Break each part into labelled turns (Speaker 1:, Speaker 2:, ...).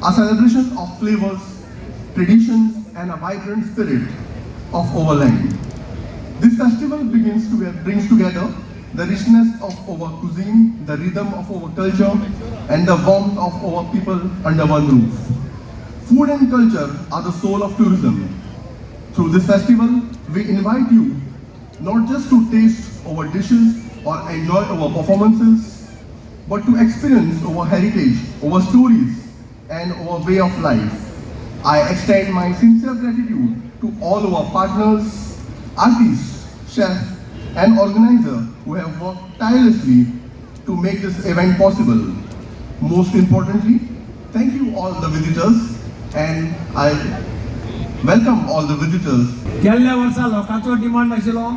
Speaker 1: a celebration of flavors, traditions, and a vibrant spirit of our land. This festival brings together the richness of our cuisine, the rhythm of our culture, and the warmth of our people under one roof. Food and culture are the soul of tourism. Through this festival, we invite you not just to taste our dishes or enjoy our performances, but to experience our heritage, our stories, and our way of life. I extend my sincere gratitude to all our partners, artists, chefs, and organizers who have worked tirelessly to make this event possible. Most importantly, thank you all the visitors, and I welcome all the visitors.
Speaker 2: गेल्ल्या वर्सा लोकांचो demand आशिल्लो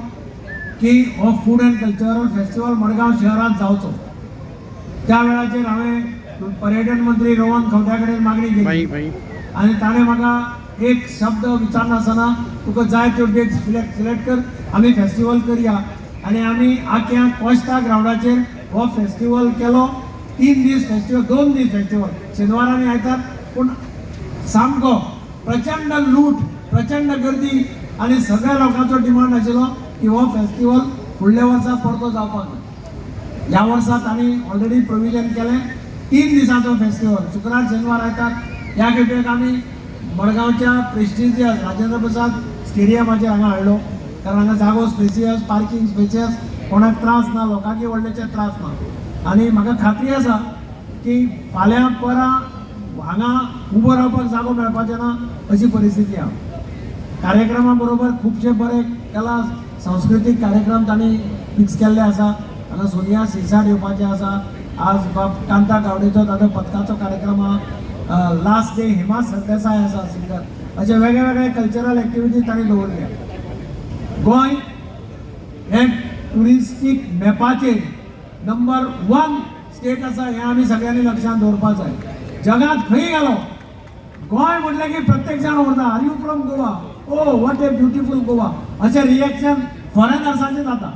Speaker 2: की हो food and cultural festival Madgaon शहरांत जावचो. त्या वेळाचेर हांवें पर्यटन मंत्री रोहन खंवट्या कडेन मागणी केली आनी ताणें म्हाका एक शब्द विचारनासतना, तुका जाय त्यो डेट सिलेक्ट कर, आमी फेस्टिवल करया. आनी आमी आख्या कोश्ता ग्रावंडाचेर हो फेस्टिवल केलो. 3 दीस फेस्टिवल, 2 दीस फेस्टिवल, शेनवार आनी आयतार. पूण सामको प्रचंड लूट, प्रचंड गर्दी आनी सगळ्या लोकांचो डिमांड आशिल्लो की हो फेस्टिवल फुडल्या वर्सा परतो जावपाक जाय. ह्या वर्सा तांणी ऑलरेडी प्रोविजन केलें, 3 दिसांचो फेस्टिवल, शुक्रार, शेनवार, आयतार. ह्या खेपेक आमी मडगांवच्या प्रेस्टिजियस राजेंद्र प्रसाद स्टेडियमाचेर हांगा हाडलो, कारण हांगा जागो स्पेसियस, पार्किंग स्पेसियस, कोणाक त्रास ना, लोकांकय व्हडलेशे त्रास ना. आनी म्हाका खात्री आसा की फाल्यां परां हांगा उबो रावपाक जागो मेळपाचो ना अशी परिस्थिती आहा. कार्यक्रमा बरोबर खुबशे बरे कला सांस्कृतीक कार्यक्रम तांणी फिक्स केल्ले आसा. हांगा सोनिया सिरसाट येवपाचें आसा. आज बाब कांता गावडेचो ताजो पथकाचो कार्यक्रम आहा. लास्ट डे हेमा सरदेसाय आसा सिंगर. अशे वेगळे वेगळे कल्चरल एक्टिविटीज तांणी दवरल्या. गोंय हें ट्युरिस्टीक मॅपाचेर नंबर वन स्टेट आसा, हें आमी सगळ्यांनी लक्षांत दवरपाक जाय. जगांत खंय गेलो, गोंय म्हटलें की प्रत्येक जाण उरता, "Are you from Goa? Oh, what a beautiful Goa." अशें रिएक्शन फॉरेनर्साचें जाता.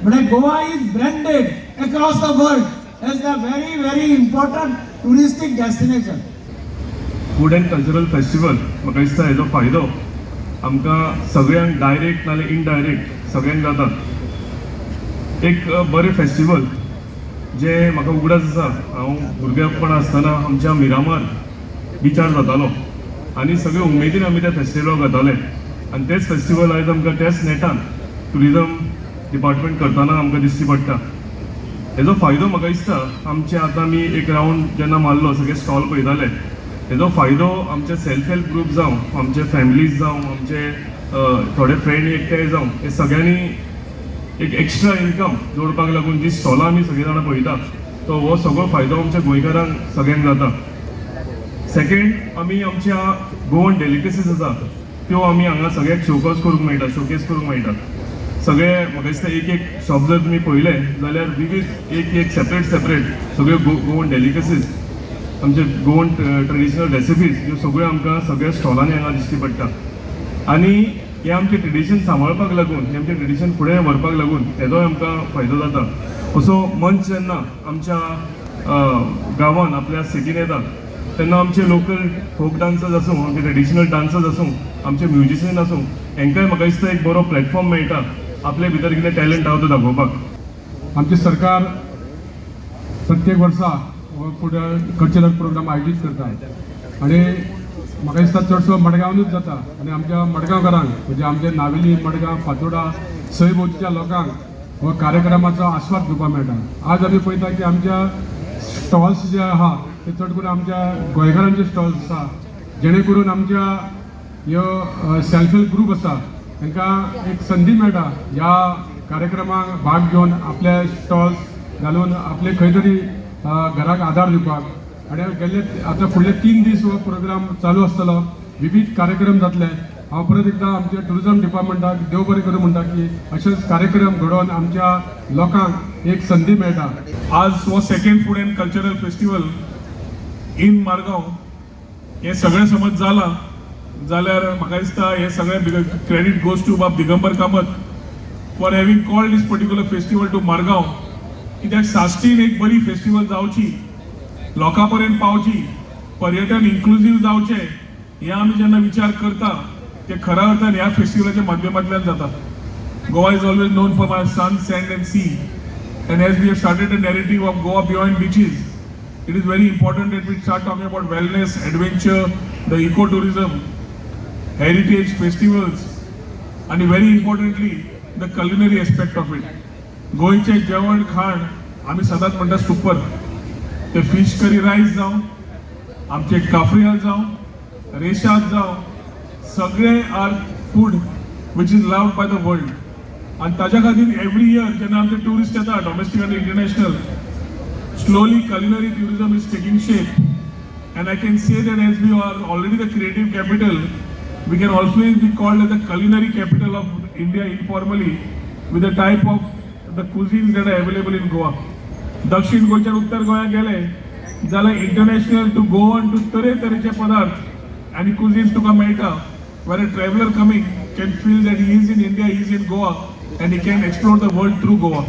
Speaker 2: म्हणजे Goa is branded across the world as the very very important touristic destination.
Speaker 3: Food and cultural festival, म्हाका दिसता हेजो फायदो आमकां सगळ्यांक डायरेक्ट नाल्यार इनडायरेक्ट सगळ्यांक जाता. एक बरें फेस्टिवल जें म्हाका उगडास आसा, हांव भुरगेपण आसतना आमच्या मिरामार बिचार जातालो आनी सगळे उमेदीन आमी त्या फेस्टिवलाक वताले. आनी तेच फेस्टिवल आयज आमकां त्याच नेटान ट्युरिजम डिपार्टमेंट करतना आमकां दिश्टी पडटा. हेजो फायदो म्हाका दिसता आमचे आतां आमी एक रावंड जेन्ना मारलो, सगळे स्टॉल पळयताले, हेजो फायदो आमचे सेल्फ हेल्प ग्रूप जावं, आमचे फॅमिलीज जावं, आमचे थोडे फ्रेंड एकठांय जावं, हे सगळ्यांनी एक एक्स्ट्रा इन्कम जोडपाक लागून जी स्टॉलां आमी सगळीं जाणां पळयता, तो हो सगळो फायदो आमच्या गोंयकारांक सगळ्यांक जाता. सेकंड, आमी आमच्या गोवन डेलिकसीज आसा, त्यो आमी हांगा सगळ्याक शोकॉज करूंक मेळटा, शोकेस करूंक मेळटा. सगळे म्हाका दिसता एक एक शॉप जर तुमी पळयलें जाल्यार विवीध एक एक सेपरेट सेपरेट सगळ्यो गोवन डेलिकसीज, आमचे गोवन ट्रेडिशनल रेसिपीज, ह्यो सगळ्यो आमकां सगळ्या स्टॉलांनी हांगा दिश्टी पडटा. आनी हें आमचें ट्रेडिशन सांबाळपाक लागून, हें आमचें ट्रेडिशन फुडें व्हरपाक लागून हेजोय आमकां फायदो जाता. असो मंच जेन्ना आमच्या गांवान, आपल्या सिटीन येता, तेन्ना आमचे लोकल फोक डान्सर्स आसूं, आमचे ट्रेडिशनल डान्सर्स आसूं, आमचे म्युजिशियन आसूं, हेंकांय म्हाका दिसता एक बरो प्लॅटफॉर्म मेळटा आपले भितर कितें टॅलंट आहा तो दाखोवपाक.
Speaker 4: आमचें सरकार प्रत्येक वर्सा हो फूड कल्चरल प्रोग्राम आयोजीत करता आनी म्हाका दिसता चडसो मडगांवनूच जाता. आनी आमच्या मडगांवकारांक, म्हणजे आमच्या नावेली, मडगांव, फातोडा, सयभोवतीच्या लोकांक हो कार्यक्रमाचो आस्वाद घेवपाक मेळटा. आज आमी पळयता की आमच्या स्टॉल्स जे आहा ते चड करून आमच्या गोंयकारांचे स्टॉल्स आसा, जेणे करून आमच्या ह्यो सेल्फ हेल्प ग्रूप आसा तांकां एक संदी मेळटा ह्या कार्यक्रमाक भाग घेवन आपले स्टॉल्स घालून आपले खंय तरी घराक आदार दिवपाक. आनी गेल्ले आतां फुडले 3 दीस हो प्रोग्राम चालू आसतलो, विवीध कार्यक्रम जातले. हांव परत एकदां आमच्या ट्युरिजम डिपार्टमेंटाक देव बरें करूं म्हणटा की अशेच कार्यक्रम घडोवन आमच्या लोकांक एक संदी मेळटा.
Speaker 5: आज हो second food and cultural festival in Margao हें सगळें समज जालां जाल्यार म्हाका दिसता हें सगळें क्रेडीट गोज टू बाब Digambar Kamat for having called this particular festival to Margao. कित्याक साश्टीन एक बरी फेस्टिवल जावची, लोकां पर्यंत पावची. पर्यटन इन्क्लुजीव जावचें हें आमी जेन्ना विचार करता ते खऱ्या अर्थान ह्या फेस्टिवलाच्या माध्यमांतल्यान जाता. Goa is always known for my sun, sand and sea, and as we have started a narrative of Goa beyond beaches, it is very important that we start talking about wellness, adventure, the eco tourism, heritage festivals आनी very importantly the culinary aspect of it. गोंयचें जेवण खाण आमी सदांच म्हणटा super. ते fish curry rice जावं, आमचे काफ्रियल जावं, रेशाद जावं, सगळे are food which is loved by the world. आनी ताज्या खातीर एवरी इयर जेन्ना आमचे ट्युरिस्ट येता, डॉमेस्टीक आनी international, slowly culinary tourism is taking shape. And I can say that as we are already the creative capital, we can always be called as the culinary capital of India informally, with the type of the cuisines that are available in Goa. दक्षिण गोंयच्यान उत्तर गोंया गेले जाल्यार international two Goan two तरेतरेचे पदार्थ आनी कुझिन्स तुका मेळटा, where a traveller coming can feel that he is in India, he is in Goa and he can explore the world through Goa.